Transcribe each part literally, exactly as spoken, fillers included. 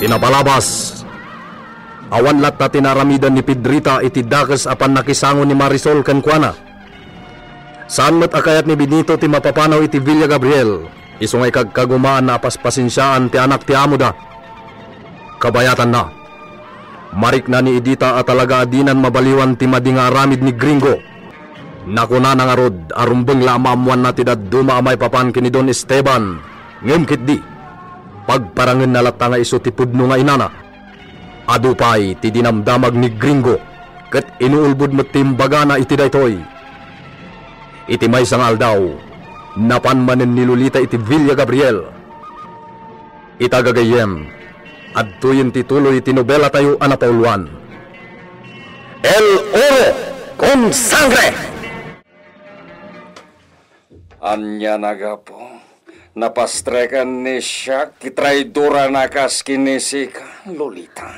Ti napalabas, awan latta ti naaramidan ni Pedrita iti dakes a pannakisango ni Marisol kenkuana. Saan met a kayat ni Benito ti mapapanaw iti Villa Gabriel, isu nga ikagkagumaan a paspasensiaan ti anak ti amoda. Kabayatanna, marikna ni Edita a talaga a dinan mabaliwan ti madi nga aramid ni Gringo. Nakunana ngarud a rumbeng la a maammoanna ti dadduma a maipapan ken ni Don Esteban, ngem ketdi, pagparangenna latta nga isu ti pudno nga inana. Adu pay ti dinamdamag ni Gringo, ket inuulbod met ti imbagana iti daytoy. Iti maysa nga aldaw, napan manen ni Lolita iti Villa Gabriel. Ita gagayyem, adtoyen ti tuloy ti nobelatayo a napauluan, El Oro con Sangre! Ania nagapu? Napastreken ni Siak ti traidora a kas ken ni sika, Lolita.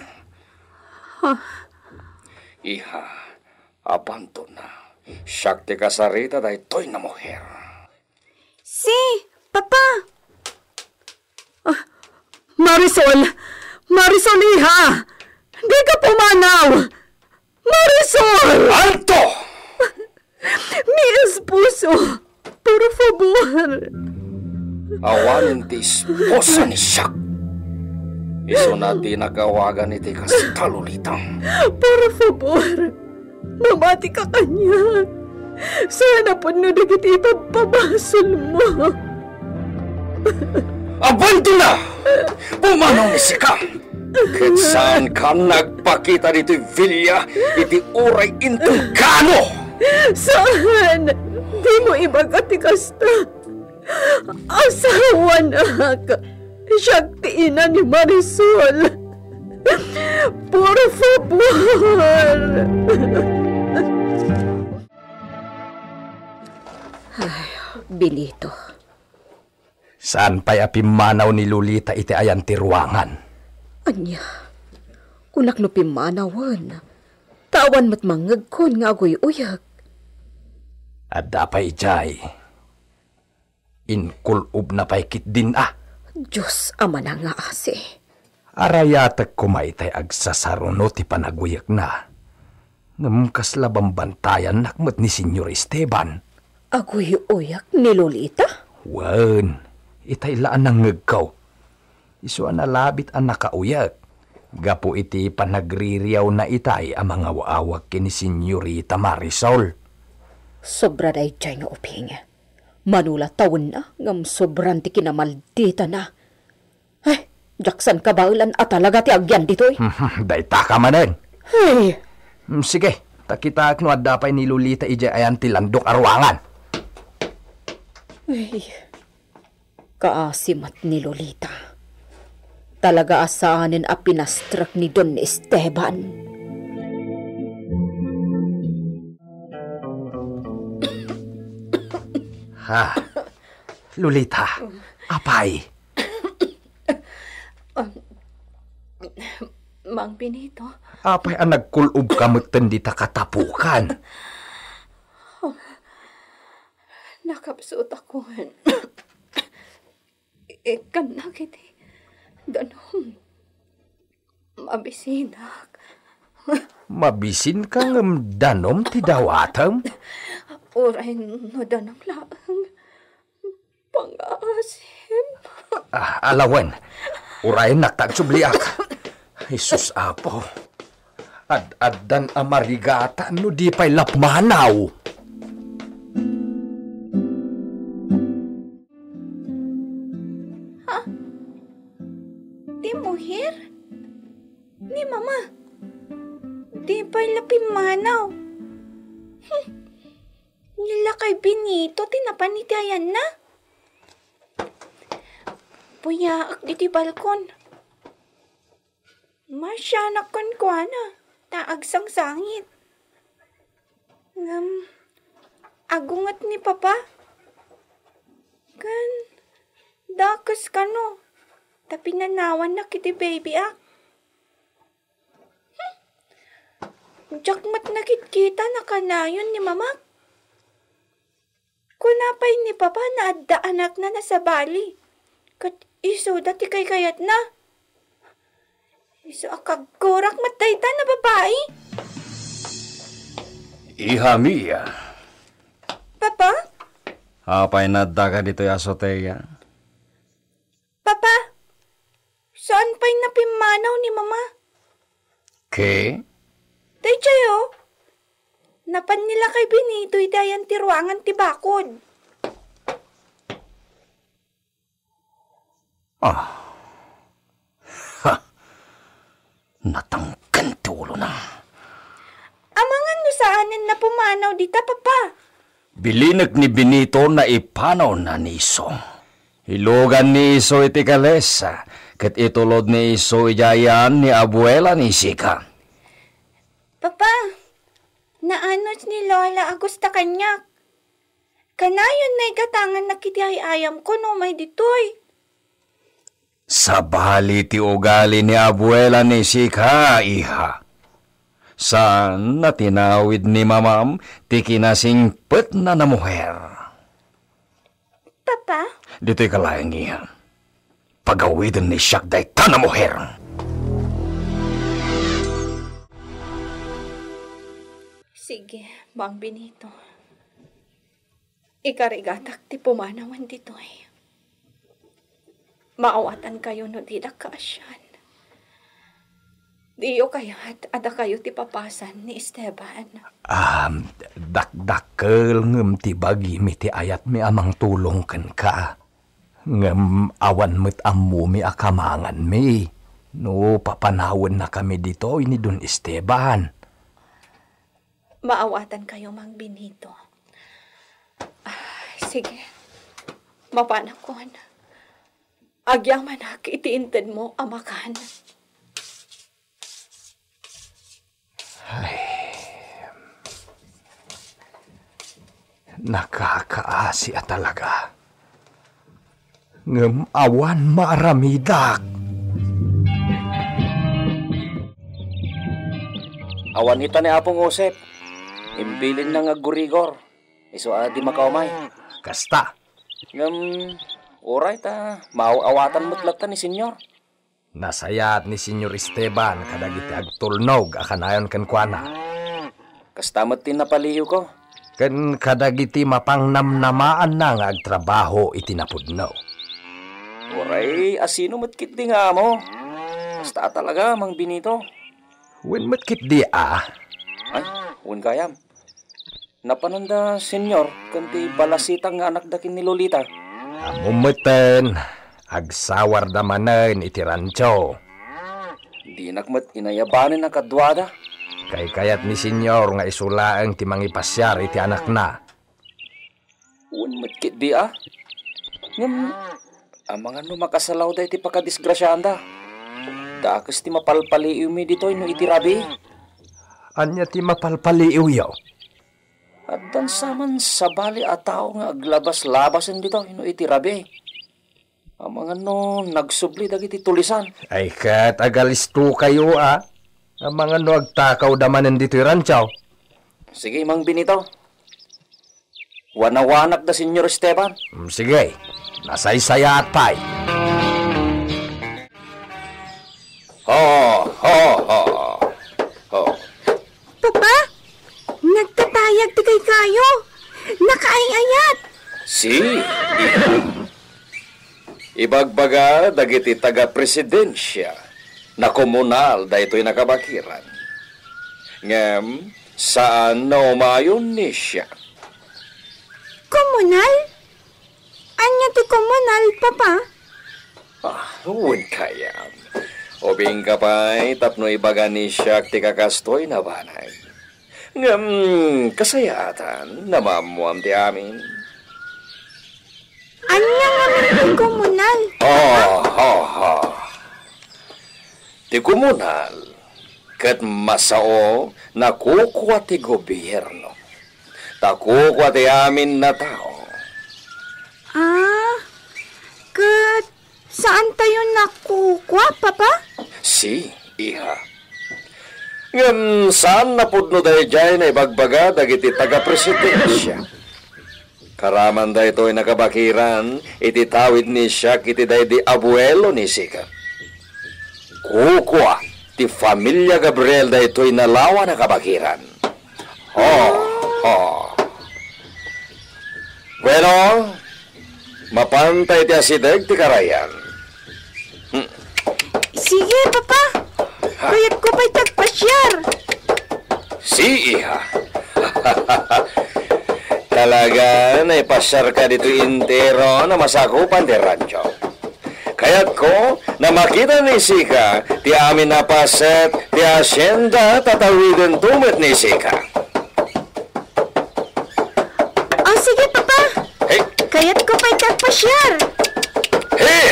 Iha, abandona. Siak ti kasarita daytoy nga muher. Si, Papa! Ah, Marisol! Marisol, iha! Dika pumanaw! Marisol! Alto! Mi esposo! Por favor! Awanen ti esposa ni Siak. Isuna ti nagawagan iti kasta, Lolita. Por favor! Mamatika kaniak. Saan a pudno dagiti ipagpabasolmo. Abandona! Pumanaw ni sika! Ket saanka nagpakita ditoy villa iti uray inton kaano! Saan! Dimo ibaga ti kasta. Asawanak. Siak ti ina ni Marisol. Por favor! Ay, Benito. Saan pay a pimmanaw ni Lolita iti ayan ti ruangan? Ania? Kunak no pimmanawen. Ta awan met mangngegkon nga aguy-uyek. Adda pay idiay. Inkul-obna pay ketdin a. Dios a manangaasi. Arayatek koma itay agsasaruno ti panaguyekna. Ngem kasla bambantayannak met ni Señor Esteban. Aguy-uyak ni Lolita? Wen, itay la a nangngegko. Isu a nalabit a nakauyak gapu iti panagririawna itay a mangaw-awag ken ni Señorita Marisol. Sobra daydiay nga ubing. Mano la tawenna ngem sobran ti kinamalditana. Ay, diak san kabaelan a talaga ti agyan ditoy. Dayta ka manen. Ay. Mm, sige, ta kitaek no adda pay ni Lolita idiay ayan ti landok a ruangan. Ay, kaasi met ni Lolita. Talaga a saanen a pinastrek ni Don Esteban. Ha? Lolita, apay? Mang Benito. Apay a nagkul-ob ka metten dita katapukan? Nakapsutakon. Ikkannak iti danum. Mabisinak. Mabisinka ngem danum ti dawatem? Uray no danum laeng. Pangaasim. Ah, alawen. Urayennak ta agsubliak. Jesus, Apo. Ad-addan a marigatan no di pay lapmanaw. Ha? Ti muher? Ni Mama? Di pay la pimmanaw. Hmm. Ni lakay Benito ti napan iti ayanna. Buyaak ditoy balkon. Masianak kenkuana ta agsangsangit. Ngem, agunget ni Papa. Ken, dakes kano ta pinanawannak iti baby ak. Hmm. Diak met nakitkita a kanayon ni Mamak. Kuna pay ni Papa nga adda anakna a sabali, ket isuda ti kaykayatna. Isu a kagkurak met dayta a babai. Iha Mia. Papa? Apay nga addaka ditoy azotea? Papa, saan pay a pimmanaw ni Mama? Ke? Daydiay, o. Napan ni lakay Benito iti ayan ti ruangan ti bakod. Ah. Ha! Natangken ti ulona. Amangan no saanen a pumanaw dita, Papa. Bilinek ni Benito a ipanawna ni Iso. Ilugan ni Iso iti kalesa, ket itulod ni Iso idiay ayan ni abuela ni Sika. Papa, naanos ni Lola a gusto kaniak. Kanayon a igatangannak iti ay-ayamko no umay ditoy. Sabali ti ugali ni abuela ni Sika, iha. Saan a tinawid ni Mamam ti kinasingpetna a muher. Papa? Ditoy ka laeng, iha. Pagawiden ni siak dayta a muher. Sige, Mang Benito. Ikarigatak ti pumanawen ditoy. Maawatankayo no didak kaasian. Diyo kayat a dakayo ti papasan ni Esteban? Am, dakdakkel ngem ti bagim iti ayatmi a mangtulong kenka. Ngem awan met ammomi a kamanganmi no papanawennakami ditoy ni Don Esteban. Maawatankayo, Mang Benito. Ah, sige. Mapanakon. Agyamanak iti intedmo a makan. Ay, nakakaasi a talaga. Ngem awan maaramidak. Awan ita ni Apong Josep. Imbilinna nga aggurigor. Isu a di makaumay. Kasta. Ngem, uray ta maaw-awatan met latta ni Senyor. Nasayaat ni Senyor Esteban kadagiti agtulnog a kanayon kenkuana. Kasta met ti napaliiwko. Ken kadagiti mapangnamnamaanna nga agtrabaho iti napudno. Uray, asino met ketdi nga amo? Kasta talaga, Mang Benito. Wen met ketdi a. Ay, wen gayam. Napananda, Senyor, ken ti balasitang nga anakda ken ni Lolita. Ammo meten, agsawarda manen iti rancho. Dinak met inayabanen a kaduada. Kaykayat ni Senyor nga isu laeng ti mangipasiar iti anakna. Wen met ketdi a. Ngem, amangan no makasalawda iti pakadisgrasiaanda. Dakes ti mapalpaliiwmi ditoy no iti rabii. Ania ti mapalpaliiwyo? Addan saman sabali a tao nga aglabaslabasen ditoy no iti rabii. Amangan no nagsubli dagiti tulisan. Ay, ket agalistokayo a. Amangan no agtakawda manen ditoy rancho. Sige, Mang Benito. Wanawanak da, Senyor Esteban. Mm, sige. Nasaysayaat pay. Ho, ho, ho. Ho. Papa, nagtatayag ti kaykayo. Nakaay-ayat. Si, iha. Ibagbaga dagiti taga-presidensia, nakomunal daytoy nakabakiran. Ngem, saan naumayon ni siak. Komunal? Ania ti komunal, Papa? Ah, wen kayam. Ubingka pay tapno ibaga ni siak ti kakastoy a banag. Ngem, kasayaatan, namammuam ti amin. Ania ngamin ti komunal? Ah, ha, ha. Ti komunal, ket masao, nakukua ti gobierno. Ta kukua ti amin a tao. Ah, ket saan tayo nakukua, Papa? Si, iha. Ngem saan a pudno daydiay a naibagbaga dagiti taga-presidensia. Karaman daytoy nakabakiran iti tawid ni siak iti daydi abuelo ni Sika. Kukua Ti familia Gabriel daytoy nalawan a kabakiran. Oh, oh. Bueno, mapanta iti asideg ti karayan. Hmm. Sige, Papa. Ha? Kayatko pay ti agpasiar. Si, iha. Talaga, naipasiarka ditoy entero a masakupan ti rancho. Kayatko a makita ni sika ti amin a paset ti hacienda, tatawidento met ni sika. O, sige, Papa. Hey. Kayatko pay ti agpasiar. Hey!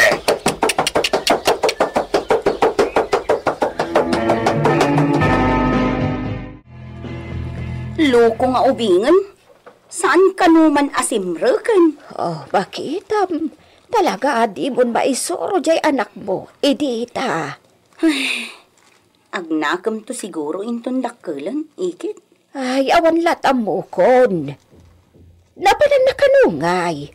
Loko nga ubingen. Saan kano man a simreken? Oh, bakitam. Talaga a dimon maisuro jay anakmo, Edita. Ay, agnakemto siguro inton dakkelen, ikit. Ay, awan lat' ammokon. Napanan na kano ngay?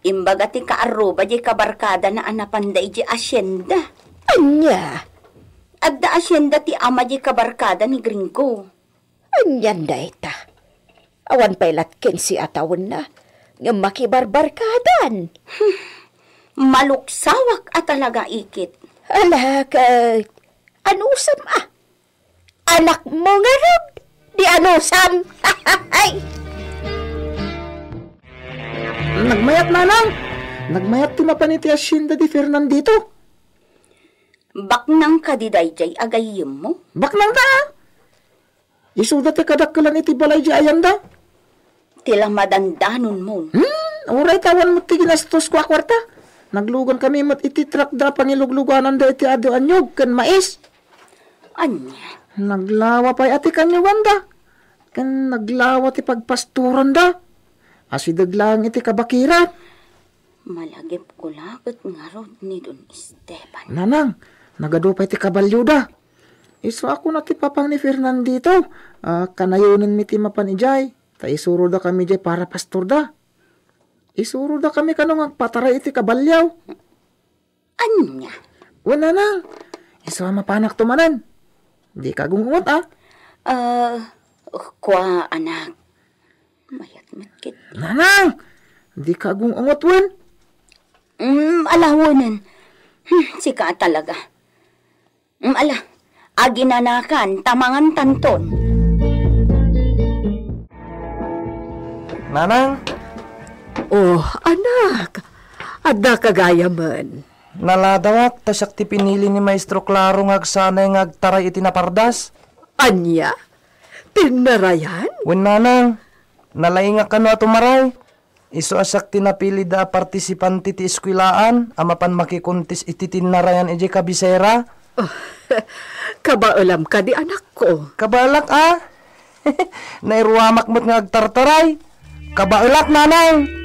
Imbaga ti kaarruba jay kabarkadana a napanda idiay asienda. Ania? Adda asienda ti ama jay kabarkada ni Gringo. Anian dayta? Awan pay lat' kinse a tawenna, ngem makibarbarkadan. Maluksawak a talaga, ikit. Ala, ket anusam a? Anakmo ngarud, di anusam. Ay! Nagmayat, nanang! Nagmayat ti mapan iti asienda di Fernandito. Baknang kadi daydiay a gayyemmo? Baknang ta! Isuda ti kadakkelan iti balay di ayanda. Ti la madandanonmo. Hmm, uray ta awan met ti ginastosko a kuarta. Naglugan kami met iti trakda a pangiluglugananda iti adu a niyog ken mais. Ania? Naglawa pay a ti kanyoganda. Ken naglawa ti pagpastoranda. Asideg laeng iti kabakiran. Malagipko la ket ngarud ni Don Esteban. Nanang, nagadu pay ti kabalioda. Isu a kuna ti papang ni Fernandito, a, kanayonenmi ti mapan idiay, ta isurodakami idiay para pastorda. Isurodakami kano nga agpataray iti kabalio. Ania? Wen, nanang, isu a mapanakto manen. Dika agung-ungot, a? Ah, kua, anak. Mayat met ket. Nanang! Dika agung-ungot wen? Mm, ala, wenen. Hmm, sika talaga. Mm, ala, aginanakan, ta mangantanton. Nanang! Oh, anak, adda ka gayamen. Naladawak, ta siak ti pinili ni Maestro Claro nga agsanay nga agtaray iti napardas. Ania? Tinnarayan? Wen, nanang, nalaingak kano a tumaray. Isu a siak ti napilida a partisipante ti eskuelaan a mapan makikontis iti tinnarayan idiay kabisera. Oh, kabaelam kadi, anakko? Kabaelak a. Nairuamak met nga agtartaray. Kabaelak, nanang.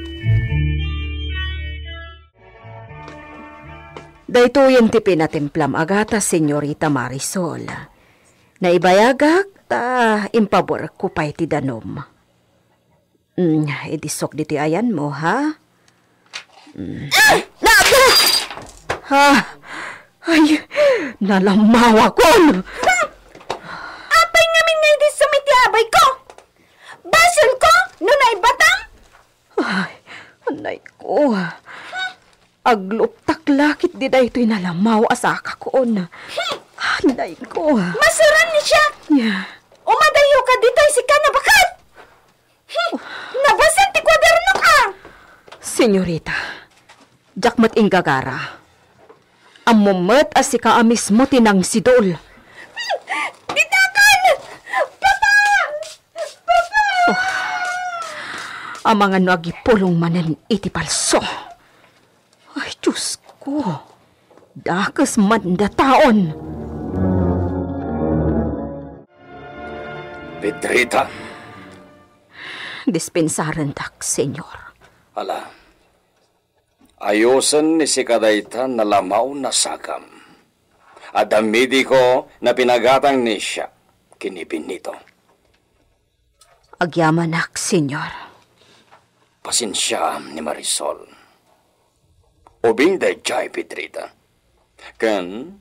Daytoyen ti pinatimplam a gatas, Señorita Marisol. Naibayagak ta impaburekko pay ti danum. Mm, idisok ditoy ayanmo, ha? Mm. Ah! Ah! Ha? Ay, nalamawakon! Apay ngamin nga idissom iti abay ko? Basol ko no naibatam? Ay, anay ko. Agluptak la ketdi daytoy nalamaw a sakakon. Anay ko. Masuran ni siya. Ya. Umadayo ka ditoy sika, nabakat! Hmm, nabasan ti kuadernok, a! Senyorita, diak met inggagara. Ammom met a sika a mismo ti nangsidol. Ditakan! Papa! Papa! Oh. Amangan no agipulong manen iti palso. Ay, Diosko. Dakes man dataon. Pedrita. Dispensarendak, Senyor. Ala, ayosen ni sika dayta nalamaw a sagam. Adda mediko a pinagatang ni siak ken ni Benito. Agyamanak, Senyor. Pasensiaam ni Marisol. Ubing daydiay, Pedrita. Ken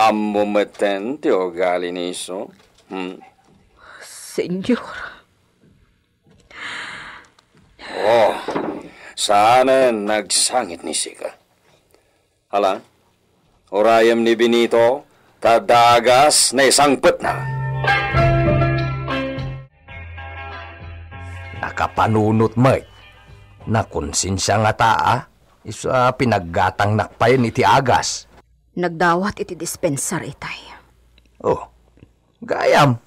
Ammo metten ti ugali ni isu? Hmm? Senyor. Oh, saanen nagsangit ni sika. Hala, urayem ni Benito, ta dagas naisangpetna. Nakapanunot met. Nakonsensia ngata, a? Isu a pinaggatangnak payen iti agas. Nagdawat iti dispensar itay. Oh, gayam.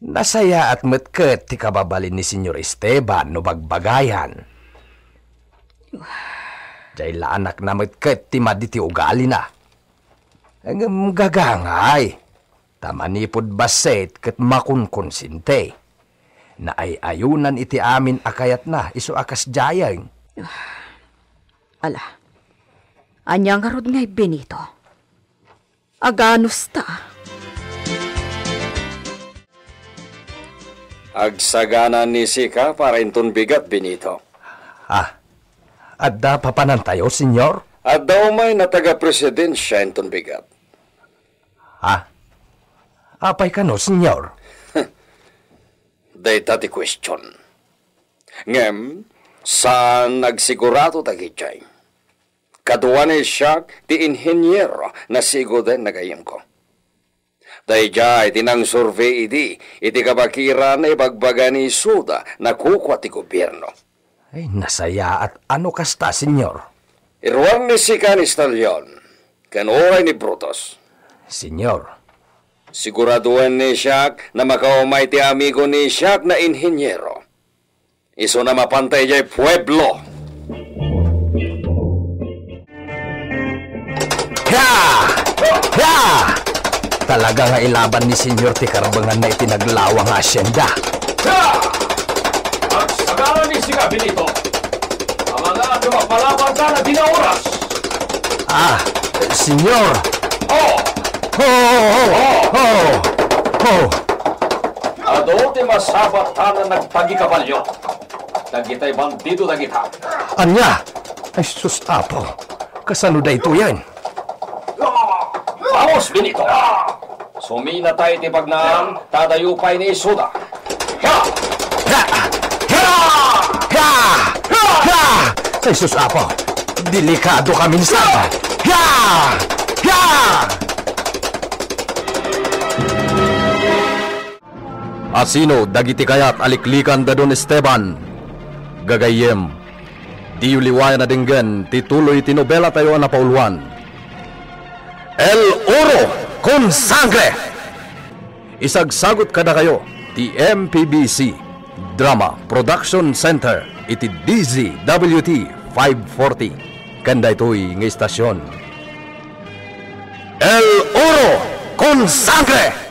Nasayaat met ket ti kababalin ni Senyor Esteban no bagbagayan. Diay la anakna met ket ti madi ti ugalina. Ngem gagangay, ta manipud bassit ket makonkonsinti. Naay-ayunan iti amin a kayatna isu a kasdiayen. Ala, ania ngarud ngay, Benito? Aganusta? Agsagana ni sika para inton bigat, Benito. Ah, adda papanantayo, Senyor? Adda umay a taga-presidensia inton bigat. Ah, apay kano, Senyor? Dayta ti question. Ngem, saan nagsigurado dagiti. Kadua ni Siak ti inheniero a siguden a gayyemko. Daydiay ti nangsurvey idi, iti kabakiran a ibagbaga ni Suda a kukua ti gobierno. Ay, nasayaat. Ano kasta, Senyor? Iruar ni sika ni Stallion, ken uray ni Brutus. Senyor. Siguradoen ni Siak a makaumay ti amigo ni Siak a inheniero. Isuna a mapanta idiay pueblo. Ha! Ha! Talaga nga ilaban ni Senyor ti karbenganna iti naglawang a hacienda. Ha! Agsagana ni sika, Benito. Amangan no mapalaban ta na di na oras. Ah, Senyor. Oh! Oh! Oh! Oh! Oh! Oh! Adu ti masabat ta nga nagpagikabalio. Dagitay bandido dagita. Ania? Ay, sus, Apo. Kasano daytoyen? Baos, Benito! Suminata iti bagnaan, ta adayo pay ni Suda. Ha! Ha! Ha! Ha! Ha! Ay, sus, Apo. Delikado ka minsan. Ha! Ha! Asino dagiti kayat a liklikan da Don Esteban? Gagayyem, diyo liwayan a denggen ti tuloy ti nobelatayo a napauluan, El Oro con Sangre! Isagsagut kadakayo ti M P B C Drama Production Center iti D Z W T five forty, ken daytoy nga istasyon. El Oro con Sangre!